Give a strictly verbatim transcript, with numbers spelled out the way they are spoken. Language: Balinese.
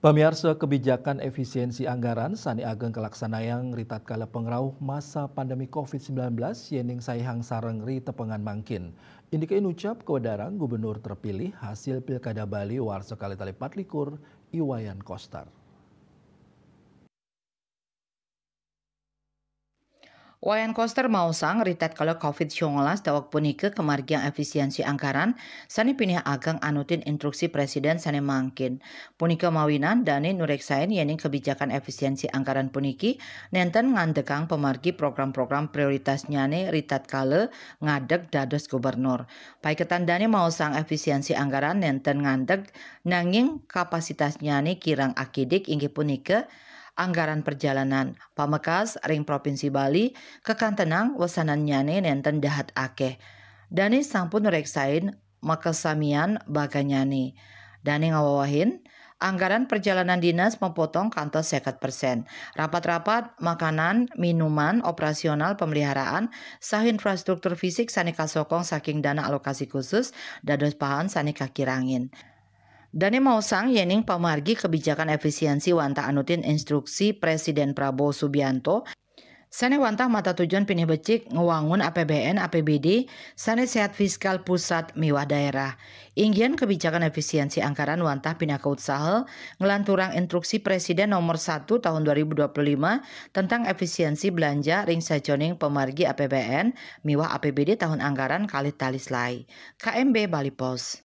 Pamiarsa, kebijakan efisiensi anggaran sané ageng kalaksanayang ritatkala pangrauh masa pandemi covid sembilan belas yéning saihang sareng ritepengan mangkin. Indike inucap kawedarang Gubernur terpilih hasil Pilkada Bali warsa kalih tali patlikur, I Wayan Koster. Wayan Koster maosang, ritatkala covid sembilan belas daweg punika kamargiang efisiensi anggaran sané pinih ageng anutin instruksi Presiden sané mangkin. Punika mawinan dané nureksain yéning kebijakan efisiensi anggaran puniki nénten ngandegang pamargi program-program prioritasnyané ritatkala ngadeg dados gubernur. Paiketan dané maosang efisiensi anggaran nénten ngandeg, nanging kapasitasnyané kirang akidik, inggih punika anggaran perjalanan. Pamekas, ring Provinsi Bali, kakantenang wesanannyané nénten dahat akéh. Dané sampun reksain makasamian baganyané. Dané ngawewehin, anggaran perjalanan dinas mapotong kantos seket persen. Rapat-rapat, makanan, minuman, operasional, pemeliharaan, saha infrastruktur fisik sané kasokong saking dana alokasi khusus dados pahan sané kakirangin. Dané maosang yéning pamargi kebijakan efisiensi wantah anutin instruksi Presiden Prabowo Subianto sané wantah matatujon pinih becik ngwangun A P B N, A P B D sané sehat fiskal pusat miwah daerah. Inggihan kebijakan efisiensi anggaran wantah pinaka utsaha nglanturang instruksi Presiden nomor satu tahun dua ribu dua puluh lima tentang efisiensi belanja ring sajeroning pamargi A P B N miwah A P B D tahun anggaran kalih tali selaé. K M B Bali Post.